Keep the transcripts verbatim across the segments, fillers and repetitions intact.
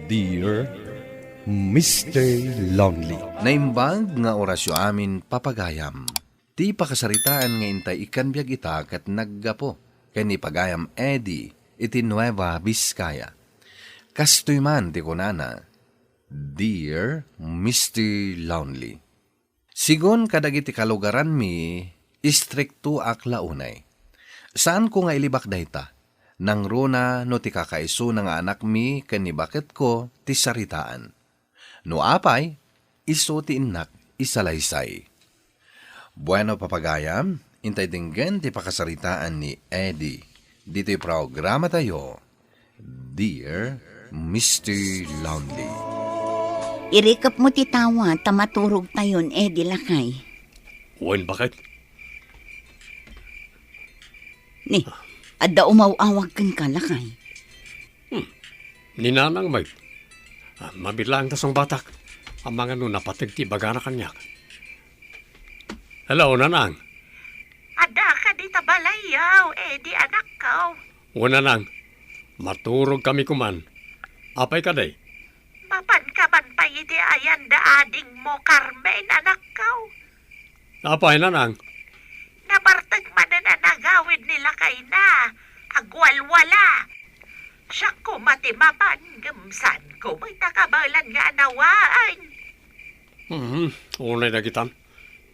Dear Mister Lonely. Naimbag nga orasyo amin, papagayam. Ti pakasaritaan nga intay ikkan biag ita ket naggapu ken ni pagayam Eddie iti Nueva Vizcaya. Kastoy man ti kunana, "Dear Mister Lonely, sigun kadagiti kalugaranmi, istriktoak la unay. Saanko nga ilibak dayta. Nangruna no ti kakaisuna nga anakmi ken ni baketko ti saritaan. No apay, isu ti innak isalaysay." Bueno, papagayam, intay denggen ti pakasaritaan ni Eddie ditoy programatayo, Dear Mister Lonely. Irikepmo ti tawa ta maturogtayon, Eddie, lakay. Wen, baket? Ni, adda umaw-awag kenka, lakay. Hmm. Ni Nanang met. Ah, mabilang ta sungbatak. Amangan no napateg ti ibagana kaniak. Hello, Nanang. Adda ka dita balayyo, Eddie, anakko? O, Nanang. Maturog kami kuman. Apay kadi? Mapan ka man pay iti ayan da adingmo, Carmen, anakko. Apay, Nanang? Nabartek manen a nagawid ni lakayna. Agwalwala. Siak koma ti mapan, ngem saanko met a kabaelan nga anawaan. Hmm, unay dagitan.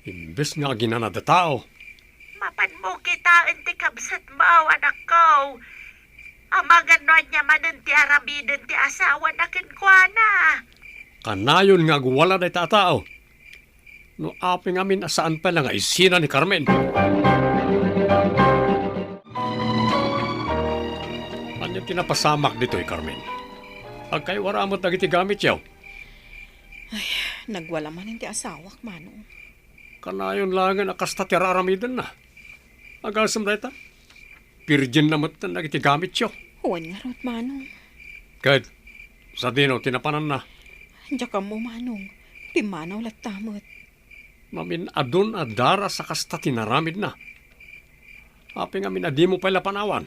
Imbes nga aginana da tao. Mapanmo kitaen ti kabsatmo, anakko. Amangan no ania manen ti aramiden ti asawana kenkuana. Kanayon nga agwala dayta a tao. No apay ngamin a saan pay la nga isina ni Carmen. Ania ti napasamak ditoy, Carmen? Agkaywara met dagiti gamityo. Ay, nagwala manen ti asawak, Manong. Kanayon laengen a kasta ti ar-aramidenna. Agasem dayta? Pirjenna metten dagiti gamityo. Wen ngarud, Manong. Ket, sadino ti napananna? Diak ammo, Manong. Pimmanaw latta met. Mamin-adun a daras a kasta ti naramidna. Apay ngamin a dimo pay la panawan?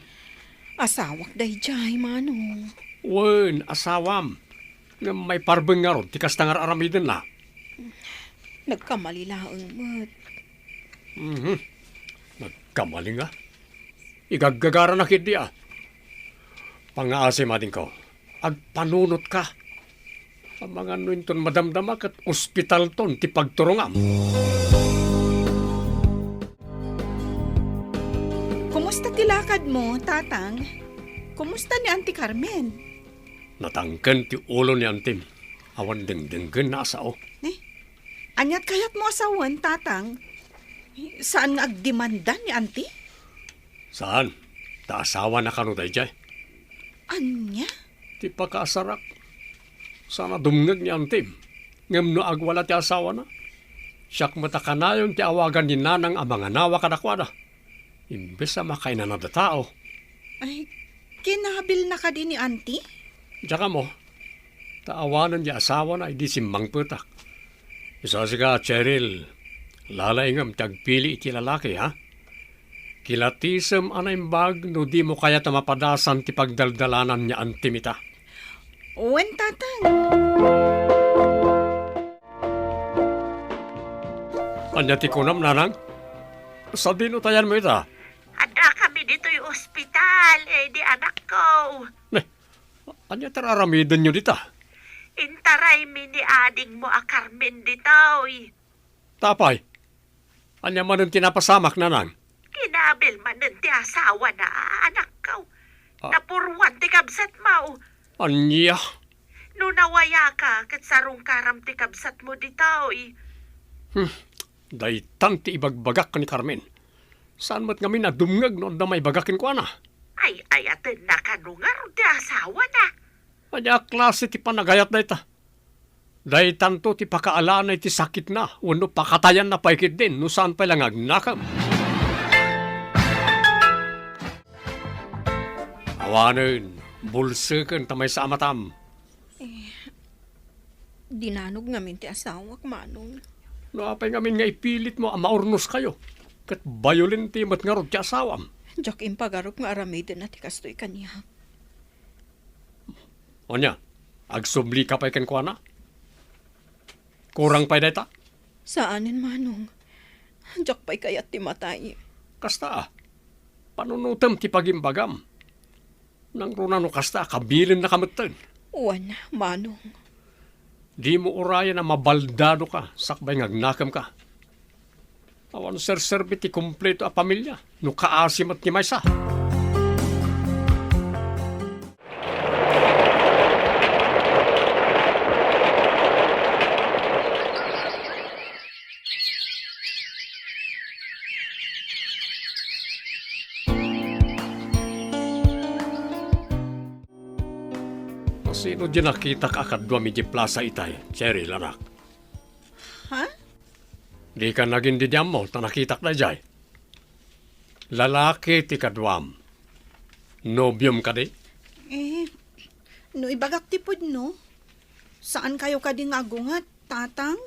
Asawak daydiay, Manong. Wen, asawam. Ngem maiparbeng ngarud ti kasta nga ar-aramidenna. Nagkamali laeng met. Mhm. Nagkamali nga. Igaggagaranak idi a. Pangngaasi, adingko. Agpanunotka. Amangan no inton madamdama ket ospitalton ti pagturongam. Kumusta ti lakadmo, Tatang? Kumusta ni Auntie Carmen? Natangken ti ulo ni Antim. Awan dengdenggenna a sao. Eh, aniat kayatmo a sawen, Tatang? Saan nga agdemanda ni Auntie? Saan. Ta asawana kano daydiay. Ania? Ti pakaasarak. Saan a dumngeg ni Antim. Ngem no agwala ti asawana, siak met a kanayon ti awagan ni Nanang a manganawa kadakuada. Imbes a makainanada tao. Ay, kinabilna kadi ni Auntie? Diak ammo. Ta awanen ti asawana idi simmangpetak. Isu a sika, Cheryl, lalaingem ti agpili iti lalaki, ha? Kilatisem a naimbag no dimo kayat a mapadasan ti pagdaldalanan ni Antim ita. Wen, Tatang. Ania ti kunam, Nanang? Sadino ti ayanmo ita? Adda kami ditoy ospital, idi anakko. Ne, ania ti ar-aramidenyo dita? Intaraymi ni adingmo a Carmen ditoy. Ta apay? Ania manen ti napasamak, Nanang? Kinabil manen ti asawana, anakko. Ah. Napuruan ti kabsatmo. Ania? No nawayaka, ket sarungkaram ti kabsatmo ditoy. Hmm. Daytan ti ibagbagak ni Carmen. Saan met ngamin a dumngeg no adda maibaga kenkuana. Ay, ayatenna kano ngarud ti asawana. Ania a klase ti panagayat dayta? Daytanto ti pakaalaanna iti sakitna wenno pakatayanna pay ketdin no saan pay la nga agnakem. Awanen, bulseken ta maysa a matam. Eh, dinanog ngamin ti asawak, Manong. No apay ngamin nga ipilitmo a maurnoskayo, ket bayolente met ngarud ti asawam? Diak impagarup nga aramidenna ti kastoy kaniak. Ania, Agsubli ka pay kenkuana? Kurang pay dayta? Saanen, Manong. Diak pay kayat ti matay. Kasta, a. Panunutem ti pagimbagam. Nangruna no kasta, kabilinna ka metten. Wen, Manong. Dimo urayen a mabaldadoka sakbay nga agnakemka. Awan serserbi ti kompleto a pamilia no kaasi met ti maysa. Sino di nakitak a kaduam idiay plasa itay, Cheryl, anak? Ha? Dika nagin didiammo ta nakitak daydiay. Lalaki ti kaduam. Nobiom kadi? Eh, no ibagak ti pudno, saan kayo kadi nga agunget, Tatang?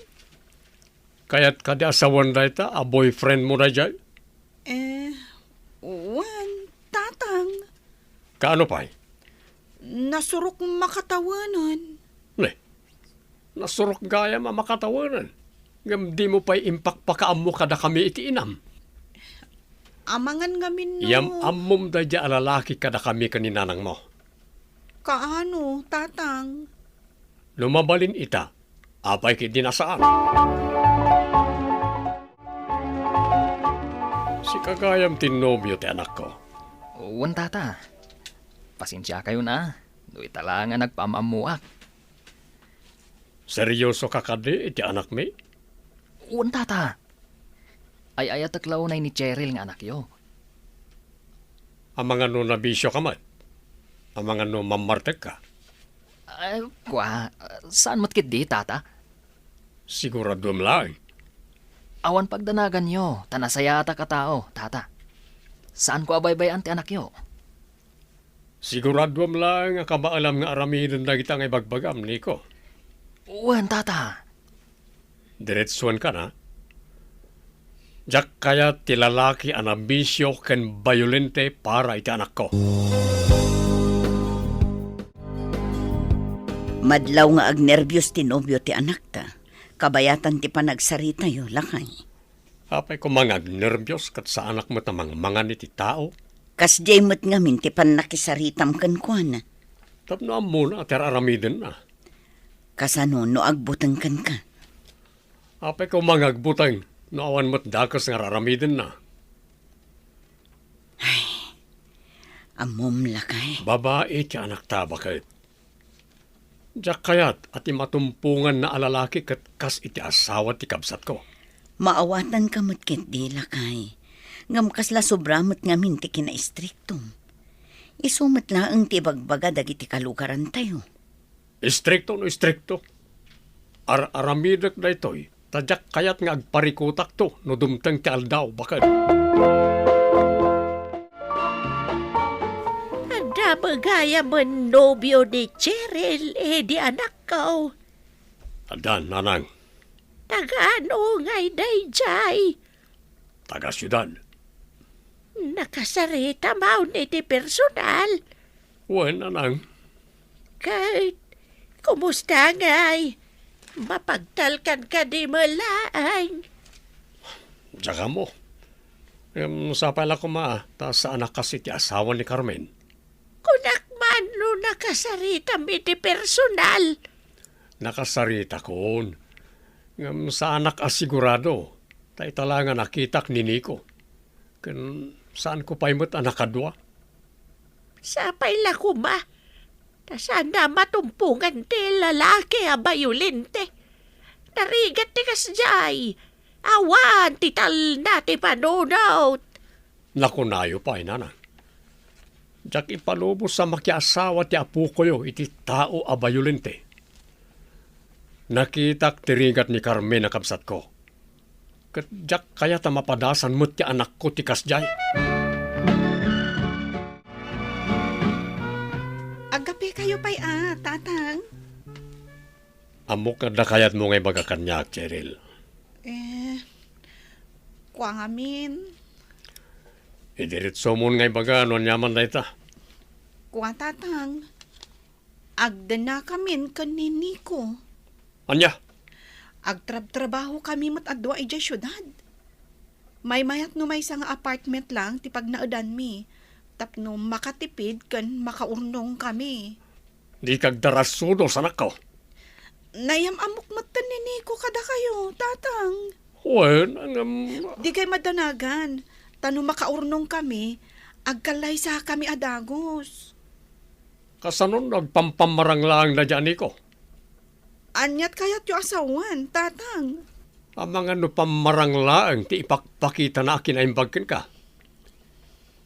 Kayat kadi a sawen dayta a boyfriend mo daydiay? Eh, wen, Tatang. Kaano pay? Nasurok makatawanan. Ne, nasurok gayam a makatawanan. Ngem dimo pay impakpakaammo kadakami iti inam. Amangan ngamin no. Yam-ammom daydiay a lalaki kadakami ken ni nanangmo. Kaano, Tatang? No mabalin ita, apay ketdi a saan? Sika gayam ti nobio ti anakko. Wen, Tata. Pasensiakayon a, no ita la nga nagpaam-ammoak. Serioso ka kadi iti anakmi? Wen, Tata. Ay-ayatek la unay ni Cheryl nga anakyo. Amangan no nabisio ka met? Amangan no mammartek ka? Eh, kua, saan met ketdi, Tata? Siguraduem laeng. Awan pagdanaganyo, ta nasayaatak a tao, Tata. Saanko a baybay-an ti anakyo. Siguraduem laeng a kabaelam nga aramiden dagita nga ibagbagam, Nico. Wen, Tata. Diretsuenkan, a. Diak kayat ti lalaki a nabisio ken bayolente para iti anakko. Madlaw nga agnerbios ti nobio ti anakta. Kabayatan ti panagsaritayo, lakay. Apay koma nga agnerbios ket saanak met a mangmangan iti tao? Kasdiay met ngamin ti pannakisaritam kenkuana. Tapno ammona ti ar-aramidenna. Kasano no agbuteng kenka? Apay koma nga agbuteng no awan met dakes nga ar-aramidenna? Ay, ammom, lakay. Babai ti anakta, baket. Diak kayat a ti matumponganna a lalaki ket kas iti asawa ti kabsatko. Maawatanka met ketdi, lakay. Ngem kasla sobra met ngamin ti kinaistriktom. Isu met laeng ti ibagbaga dagiti kalugarantayo. Istrikto no istrikto. Ar-aramidek daytoy, ta diak kayat nga agparikutakto no dumteng ti aldaw, baket. Adda met gayam nobio ni Cheryl, eh, di anakko. Adda, nanang. Taga-ano ngay daydiay? Taga siudad. Nakasaritam iti personal? Wen, nanang. Ket, kumusta ngay? Mapagtalkan kadi met laeng? Diak ammo. Ngem sapay la koma, ta saanak kas iti asawa ni Carmen. Kunak man no nakasaritam iti personal. Nakasaritakon. Ngem saanak a sigurado, ta ita la nga nakitak ni Nico. Ken saanko pay met a nakadua. Sapay la koma, ta saanna a matumpongan ti lalaki a bayolente. Narigat ti kasdiay, awan ti talna ti panunot. Nakunayo pay, nanang. Diak ipalubos a makiasawa ti apokoyo iti tao a bayolente. Nakitak ti rigat ni Carmen a kabsatko. Ket diak kayat a mapadasan met ti anakko ti kasdiay. Agkapekayo pay a, Tatang? Ammok nga adda kayatmo nga ibaga kaniak, Cheryl. Eh, kua ngamin. Idiretsomon nga ibaga no aniaman dayta. Kua, Tatang. Agdennakamin ken ni Nico. Ania? Agtrabtrabahokami met a dua idiay siudad. Maymayat no maysa nga apartment lang ti pagnaedanmi tapno makatipid ken makaurnongkami. Dika agdarasudos, anakko. Nayam-ammok metten ni Nico kadakayo, Tatang. Wen, ngem... Dikay madanagan, ta no makaurnongkami, agkallaysakami a dagus. Kasano no agpampammarang laeng daydiay a Nico? Aniat kayatyo a sawen, Tatang? Amangan no pammarang laeng ti ipakpakitana a kinaimbag kenka.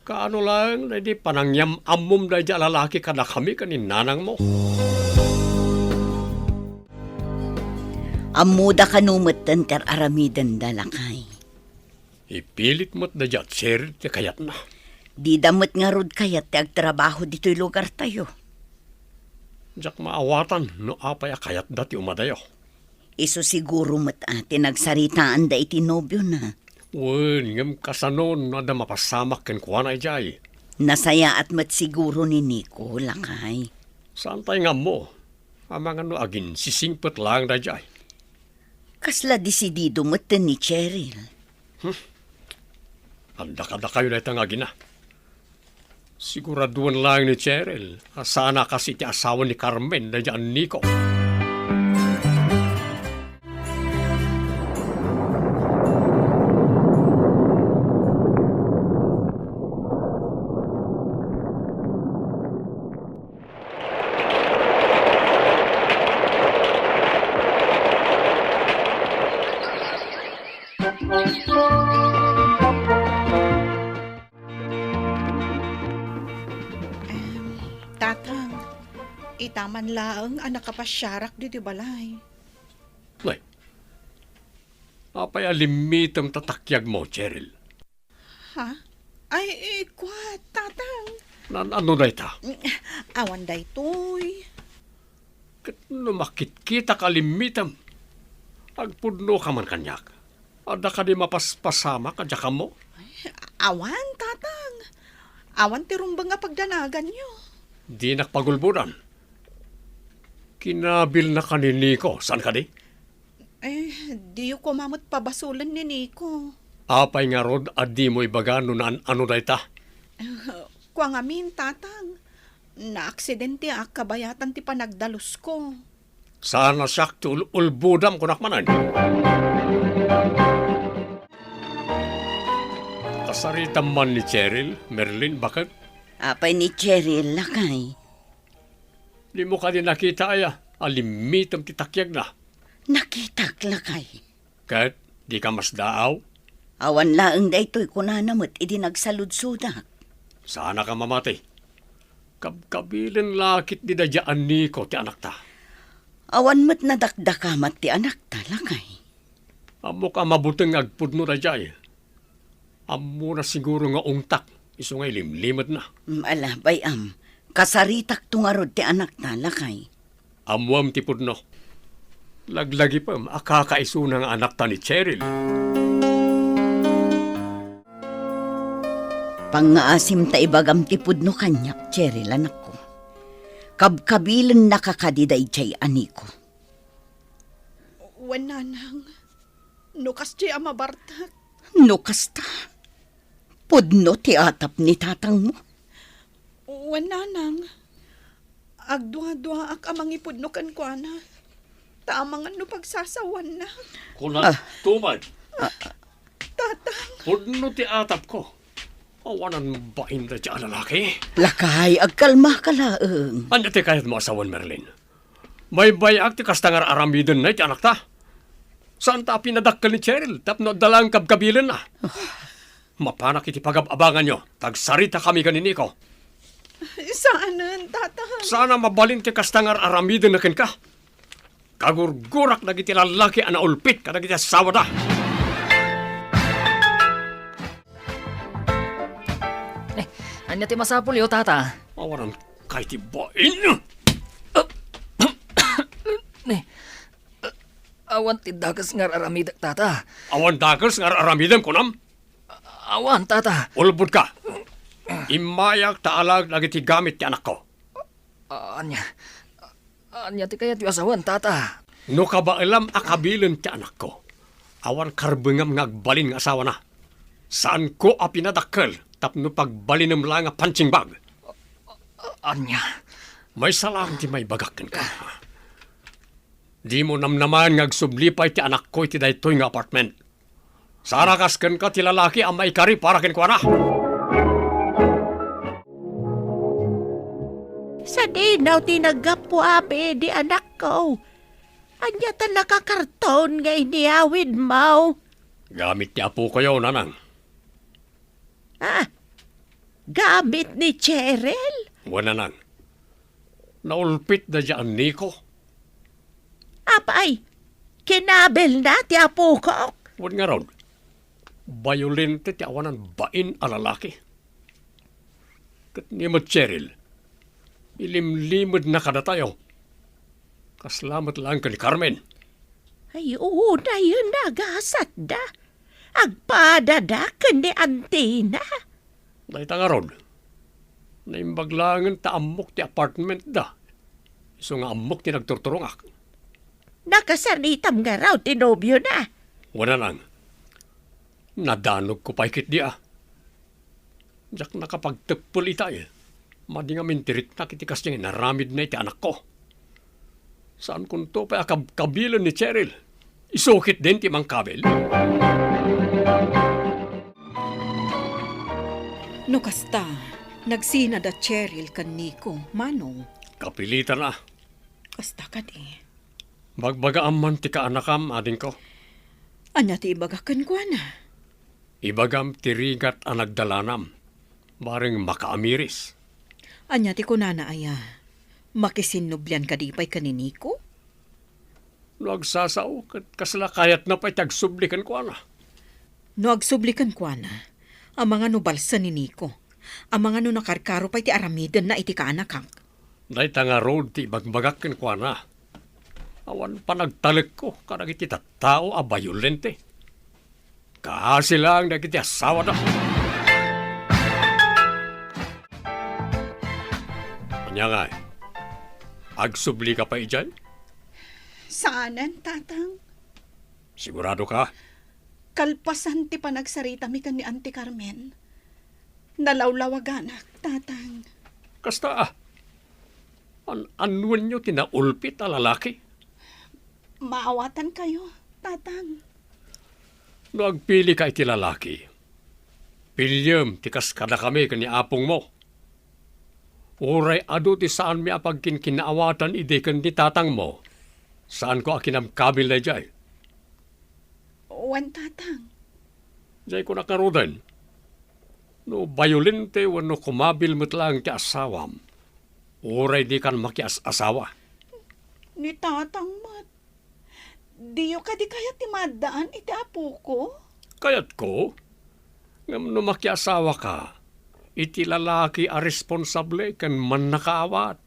Kaano laeng daydi panangyam-ammom daydi a lalaki kadakami ken ni nanangmo? Ammoda kano metten ti ar-aramidenda, lakay. Ipilit met daydi a Cheryl ti kayatna. Dida met ngarud kayat ti agtrabaho ditoy lugartayo. Diak maawatan no apay a kayatda ti umadayo. Isu siguro met a ti nagsaritaanda iti nobiona. Wen, ngem kasano no adda mapasamak kenkuana idiay? Nasayaat met siguro ni Nico, lakay. Saantay nga ammo, amangan no aginsisingpet laeng daydiay. Kasla desidido metten ni Cheryl. Hmm. Adda kadakayo dayta nga agina. Siguradoen laeng ni Cheryl a saan a kas iti asawa ni Carmen daydi a Nico. Em, Tatang, ita man laeng a nakapasiarak ditoy balay. Nay, apay a limmitem ta takiagmo, Cheryl? Ha? Ay, eh, kwa, Tatang. Nan-, ano dayta? Awan daytoy. Ket no makitkitak a limmitem, agpudnoka man kaniak. Adda kadi mapaspasamak a diak ammo? Awan, Tatang. Awan ti rumbeng a pagdanaganyo. Dinak pagulbodan. Kinabilnaka ni Nico, saan kadi? Eh, diyo koma met pabasolen ni Nico. Apay ngarud a dimo ibaga no naan-ano dayta? Kua ngamin, Tatang. Naaksidenteak kabayatan ti panagdalusko. Saan a siak ti ul-, ulbodam, kunak manen. Kasaritam man ni Cheryl, Merlin, baket? Apay ni Cheryl, lakay? Dimo kadi nakita aya a limmitem ti takiagna? Nakitak, lakay. Ket dika masdaaw? Awan laeng daytoy kunana met idi nagsaludsodak. Saanaka mamati. Kabkabilen la ketdi daydi a Nico ti anakta. Awan met nadakdakamat ti anakta, lakay. Ammok a mabuteng nga agpudno daydiay. Ammona siguro nga ungtak, isu nga ilimlimetna. Mm, ala, bay-am. Kasaritakto ngarud ti anakta, lakay. Ammoam ti pudno. Laglagipem a kakaisuna nga anakta ni Cheryl. Pangngaasim ta ibagam ti pudno kaniak, Cheryl, anakko. Kabkabilennaka kadi daydiay a Nico. Wen, nanang. No kasdiay a mabartek. No kasta, pudno ti atap ni tatangmo. Wen, nanang, agduaduaak a mangipudno kenkuana, ta amangan no pagsasawanna. Kuna, ah, tumag. Tatang. Pudno ti atapko. Awanan bain dayta a lalaki. Lakay, agkalmaka laeng. Ania ti kayatmo a sawen, Merlin? Baybay-ak ti kasta nga ar-aramidenna iti anakta. Saanta a pinadakkel ni Cheryl tapno adda laeng kabkabilenna. Mapanak iti pagab-abanganyo, ta agsaritakami ken ni Nico. Saanen, Tatang. Saan a mabalin ti kasta nga ar-aramidenna kenka. Kagurgurak dagiti lallaki a naulpit kadagiti assawada. Eh, ania ti masapulyo, Tata? Awanan kay ti bain. Eh, awan ti dakes nga ar-aramidek, Tata. Awan dakes nga ar-aramidem, kunam? Awan, Tata. Ulbodka. Immayak ta alaek dagiti gamit ti anakko. Ah, ania? Ania ti kayatyo a sawen, Tata? No kabaelam a kabilen ti anakko, awan karbengam nga agbalin nga asawana. Saanko a pinadakkel tapno pagbalinem laeng a punching bag. Ania? Maysa laeng ti maibagak kenka. Dimo namnamaen nga agsubli pay ti anakko iti daytoy nga apartment. Sarakas kenka ti lalaki a maikari para kenkuana. Sadino ti naggapu, abi, di anakko? Ania ta nakakarton nga iniyawidmo? Gamit ti apokoyo, nanang. Ah, gamit ni Cheryl? Wen, nanang. Naulpit da diay ni Nico. Apay, kinabilna ti apokok? Wen ngarud, bayolente ti awanan bain a lalaki. Ket ni met Cheryl, ilimlimedna kadatayo. Kasla met laeng ken ni Carmen. Ay, unayen a gasatda. Agpadada ken ni antina. Dayta ngarud, naimbag laengen ta ammok ti apartmentda. Isu nga ammok ti nagturturongak. Nakasaritam ngarud ti nobiona? Wen, nanang. Nadanogko pay ketdi a. Diak nakapagteppel itay. Madi ngamin ti riknak iti kasdiay nga inaramidna iti anakko. Saankonto pay a kabkabilen ni Cheryl. Isu ketdin ti mangkabil. No kasta, nagsina da Cheryl ken Nico, manong? Kapilitan a. Kasta kadi. Bagbagaam man ti kaanakam, adingko. Ania ti ibagak kenkuana? Ibagam ti rigat a nagdalanam, bareng makaamiris. Ania ti kunana aya? Makisinnublian kadi pay ken ni Nico? No agsasao, ket kasla kayatna pay ti agsubli kenkuana. No agsubli kenkuana, amangan no balsen ni Nico, amangan no nakarkaro pay ti aramidenna iti kaanakak. Dayta ngarud ti ibagbagak kenkuana. Awan panagtalekko kadagiti tattao a bayolente. Kaasi laeng dagiti asawada. Ania ngay? Agsubli ka pay idiay? Saanen, Tatang. Sigurado ka? Kalpasan ti panagsaritami ken ni Auntie Carmen, nalawlawaganak, Tatang. Kasta a. An-annuenyo ti naulpit a lalaki? Maawatankayo, Tatang. No agpili ka iti lalaki, piliem ti kas kadakami ken ni apongmo. Uray adu ti saanmi a pagkinkinaawatan idi ken ni tatangmo, saanko a kinabkabil daydiay. Wen, Tatang. Diay kunak ngaruden, no bayolente wenno kumabil met laeng ti asawam, uray dikan makias-asawa. Ni Tatang met. Diyo kadi kayat ti maaddaan iti apoko? Kayatko. Ngem no makiasawaka iti lalaki a responsable ken mannakaawat,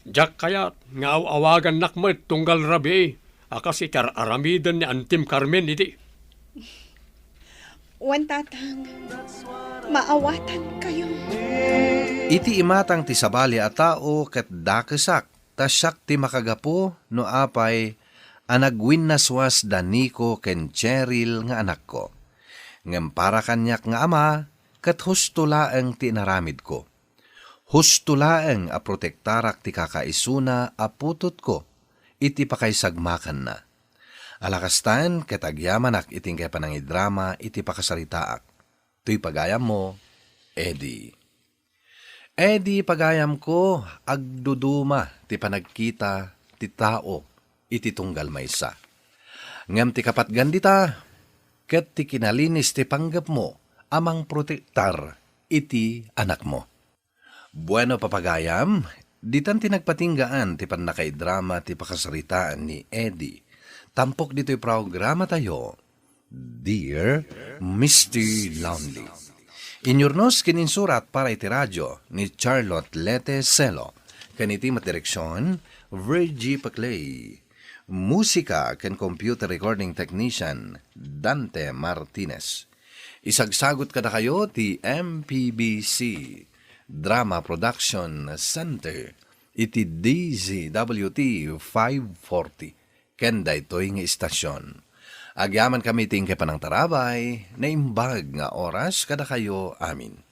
diak kayat nga aw-awagannak met tunggal rabii a kas iti ar-aramiden ni Antim Carmen idi. Wen, Tatang, maawatankayo. Iti imatang ti sabali a tao ket dakesak, ta siak ti makagapu no apay a nagwinnaswas da Nico ken Cheryl nga anakko. Ngem para kaniak nga ama, ket husto laeng ti inaramidko. Husto laeng a protektarak ti kakaisuna a putotko iti pakaisagmakanna. Ala kastan ket agyamanak iti inkay panangidrama iti pakasaritaak. Toy pagayammo, Eddie. Eddie, pagayamko, agduduma ti panagkita ti tao iti tunggal maysa. Ngem ti kapatgan dita, ket ti kinalinis ti panggepmo a mangprotektar iti anakmo. Bueno, papagayam, ditan ti nagpatinggaan ti pannakaidrama ti pakasaritaan ni Eddie. Tampok ditoy programatayo, Dear Mister Lonely. Inyurnos ken insurat para iti radio ni Charlotte Lete Celo, ken iti met direksion, Virgie Paclay. Musika ken computer recording technician, Dante Martinez. Isagsagut kadakayo ti M P B C Drama Production Center. iti D Z W T five forty ken daytoy nga istasion. Agyamankami iti inkay panangtarabay, naimbag nga oras kadakayo amin.